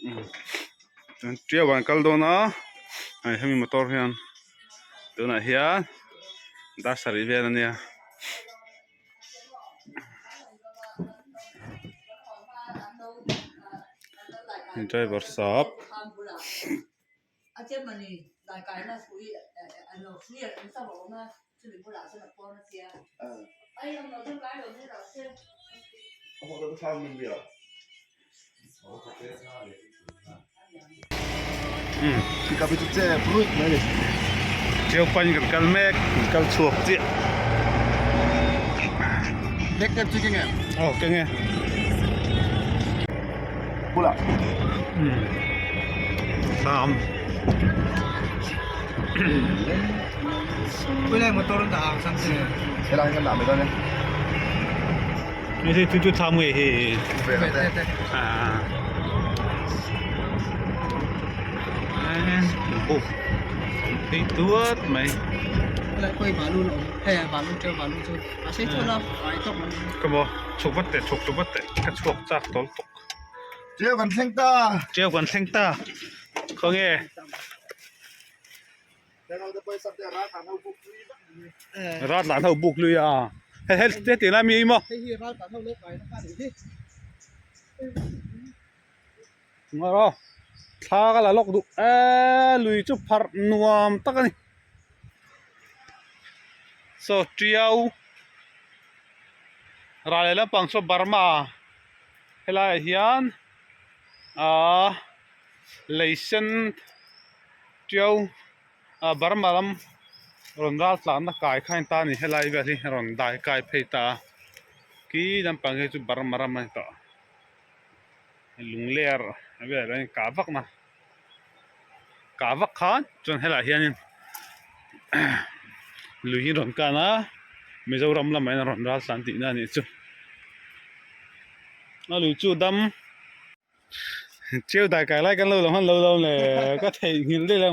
Chuan tiau ah an kal dawn a hei hemi motor hian tunah hian dar sarih vel a nia. Driver sap. Chiau pain kan kal mek kan kal chhuak chiah aw keng e thlam Hei chu chu thlam nge hi buk phei tuat mai ka maw chhuk vat teh chhuk vat teh ka chhuak chak tawl tawk Tiau kan thleng ta Tiau kan thleng ta khawnge Ral tlan ho buk lui a hei hei heti lai mi maw ngaw thla ka la lawk duh eee lui chu pharh nuam tak a ni saw tiau ral leh lampang saw Burma helaiah hian ahh lei sen. Tiau ah Burma lam rawn ral tlanna kai kha a ni ta a ni helai vel hi a rawn dai kai phei ta a khi lampang hi chu Burma ram a ni tawh lungler vel a inkah vak na kah vak khan chuan helaiah hianin lui hi a rawn kan a Mizoram lamah hian a rawn ral tlan tihna a nih chu a lui chu dam. Chiu dai kai lai kan lo lo hman lo lo le ka theihnghilh daih lo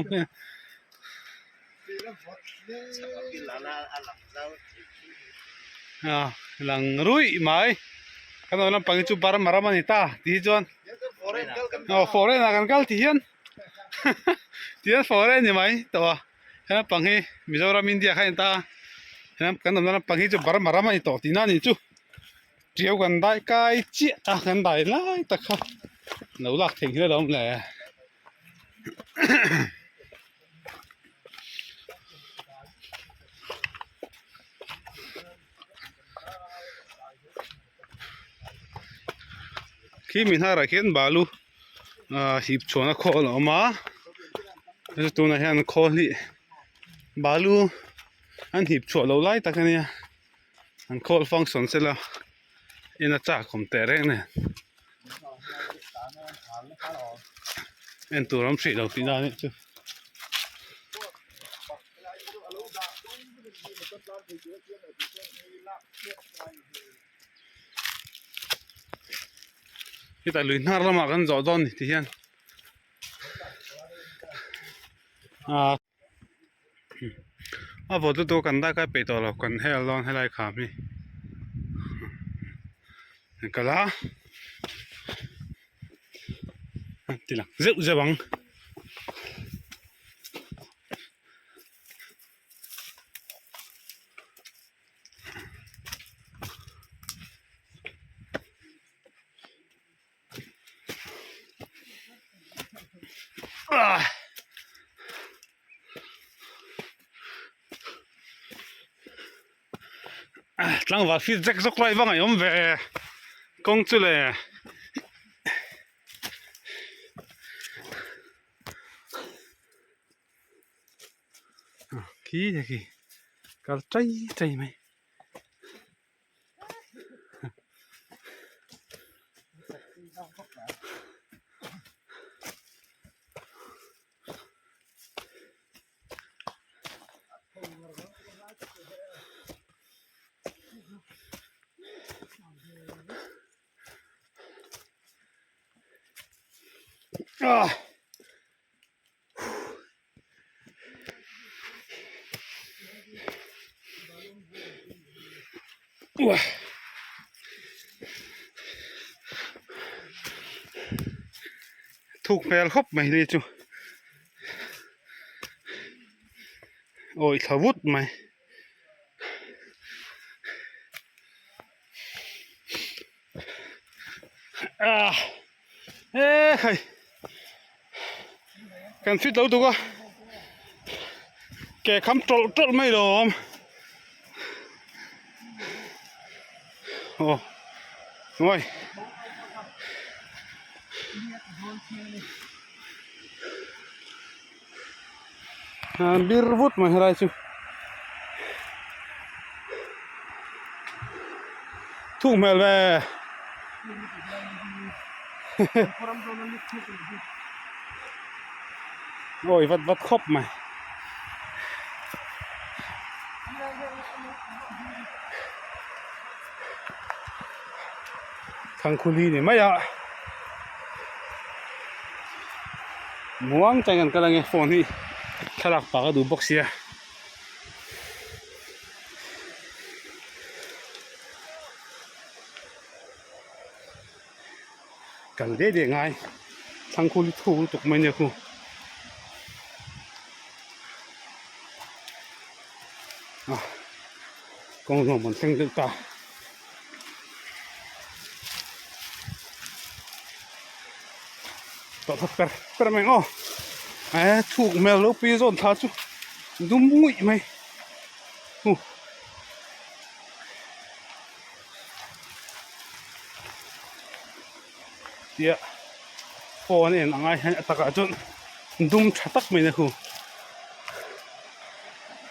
a lang ruih mai kan awm lampang hi chu Burma ram a ni ta tih hi chuan aw foreign ah kan kal tih hian ti hian foreign ni mai tawh a he lampang hi Mizoram India kha a ni ta a kan awmna lampang hi chu Burma ram a ni tawh tihna a nih chu. Tiau kan dai kai chiah a kan dai lai tak kha lo lak theih hi alawm le. Khi mi hnarah khian balu ah hip chhuahna khawl a awm a tunah hian khawl hi balu an hip chhuah loh lai tak a nia. An khawl function sela en a chak awm teh reng nen en tur awm hrih lo tih na nih chu. Hetah lui hnar lamah kan zawh dawn ni ti hian ah. A vawt lutuk kan dai kai peih tawh lo kan hel dawn helai kham hi an kal a an ti lang zeuh zeuh ang. Tlangval fit zek zawk lai vang a awm ve kawng chu le. Khi khi kal chai chai mai. Ah. Thuk hmel khawp mai ni chu awi thla vut mai. Ah e khai kan fit lo tuk a ke kham tawlh tawlh mai lo a awm aw ngawi bir vut mai helai chu thuk hmel ve awi vat vat khawp mai. Thangkhuli ni mai a muang chuan kan kal ange phone hi thlalak pah ka duh bawk sia. Kal deh deh ngai Thangkhuli thuk lutuk mai nia khu. Kawng nuam an thleng deuh ta. Tawh kha per per mai aw e thuk hmel lo pui zawn thla chu dum nguih mai hu tia phone a en ang ai hian a takah chuan dum tha tak mai na khu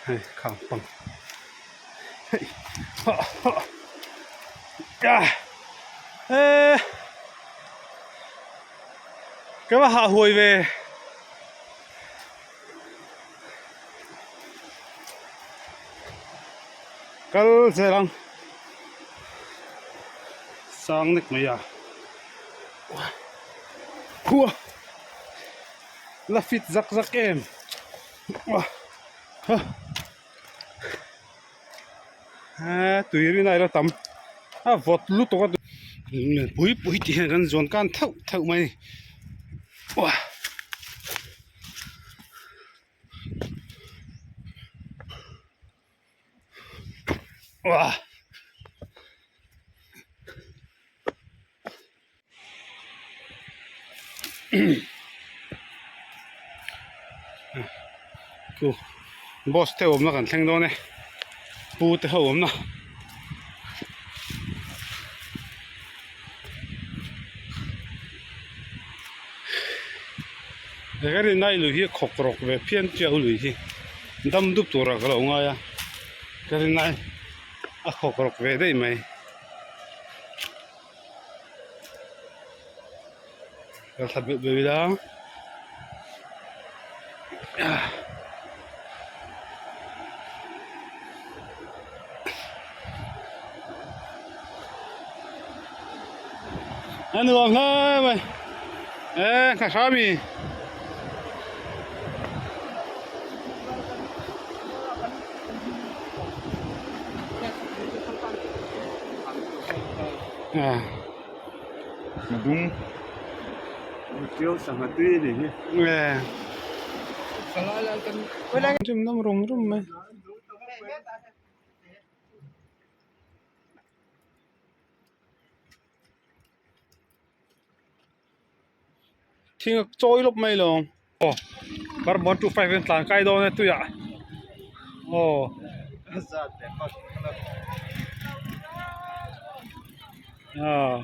hei khang pang hei ha ha e Ka va hah huai ve. Kal zel ang. Sang nek mai a. Khua. La fit zak zak em. Ha. Tui rin aila tam a vawt lutuk a pui pui tih hian kan zawn kan theuh theuh mai a ni wah. Chu boss te awmna kan thleng dawn e pu te ho awmna he ka rinna i lui hi khawk rawk ve phian chiah u lui hi dam dup turah ka lo ngai a ka rinna a khawk rawk ve daih mai. Ka thla beuh beuh ila a nuam hle mai e ka hra mi. Dung tiau sangha tui a ni hi. Rim dam rum rum mai. Thing a chawi lawp mai lo aw bar one two five in tlan kai dawn e tuiah aw ah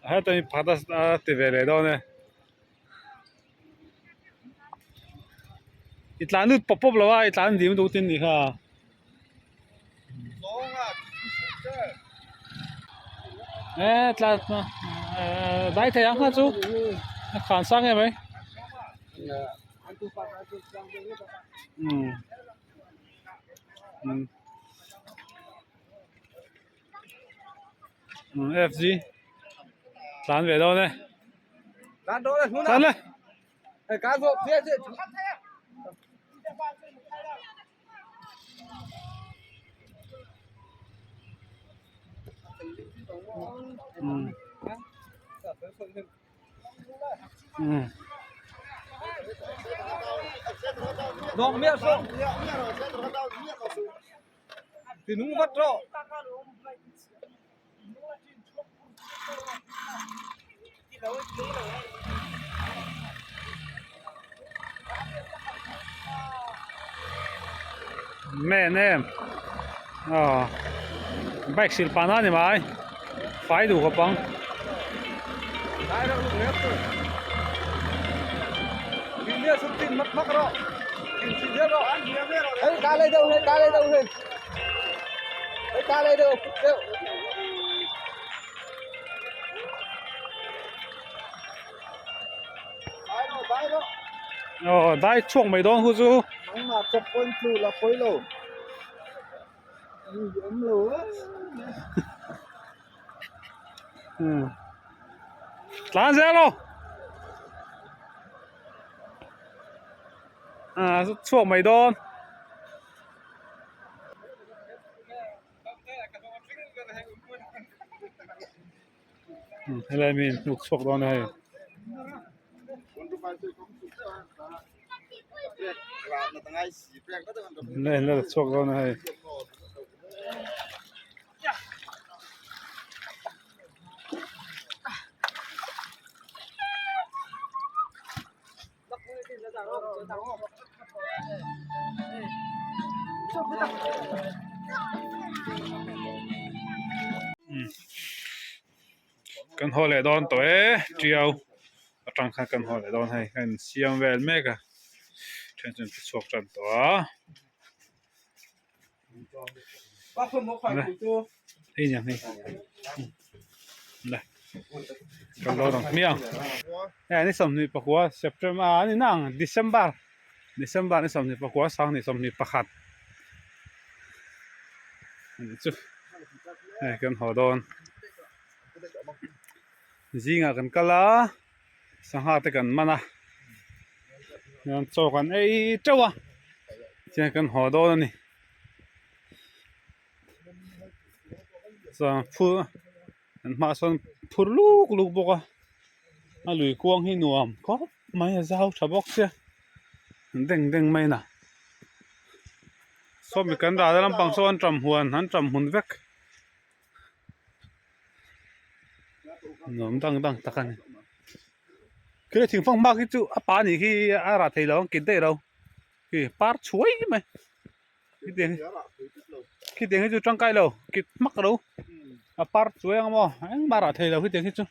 heta hi pakhat a ti ve leh dawn e i tlan lut pawp pawp lo a i tlan ding duh tin nih kha. E tla dai thei ang kha chu a khan sang em mai um um fg tlan ve dawn e tlan le. Umm. Men em aw bike sil pah na ni mai fai duh khawp ang. Aw dai chhuak mai dawn khu chu. Nangmah chawp pawn tlu la pawi lo. Mi awm lo a. Hmm. Tlan zel lo. À chhuak mai dawn. Helai mi in hnuk chhuak dawn a hei. Helai in la chhuak dawn a hei. Kan haw leh dawn tawh e tiau atang khan kan haw leh dawn hei ka insiam vel mek a then chu an ti chhuak tan tawh a hei niang hei kan lo lang hmiang hei ni 29 September a ni nang December December ni 29 sang ni 21 ani chu hei kan haw dawn zingah kan kal a sangha te kan man a chuan chaw kan ei teuh a tihian kan haw dawn a ni chuan phur an hmaah sawn phur luk luk bawk a a lui kuang hi nuam khawp mai a zau tha bawk sia deng deng mai na sawmi kan dah na lampang sawn an ṭam huan an ṭam hmun vek. Nuam dang dang tak a ni khi thingfang hma khi chu a pa nih khi a rah thei lo ang kit daih lo khi par chhuai mai khitiang khitiang hi chu tangkai lo kit hmak lo a par chuai ang maw engmah rah thei lo khitiang hi chu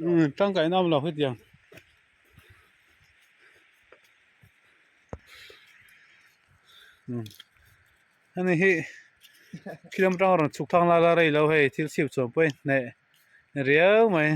umm tangkai na awm lo khitiang. Hemi hi khi lam atanga rawn chhuk thang lai la rei lo hei thil chhip chhuah pawh hi hneh riau mai.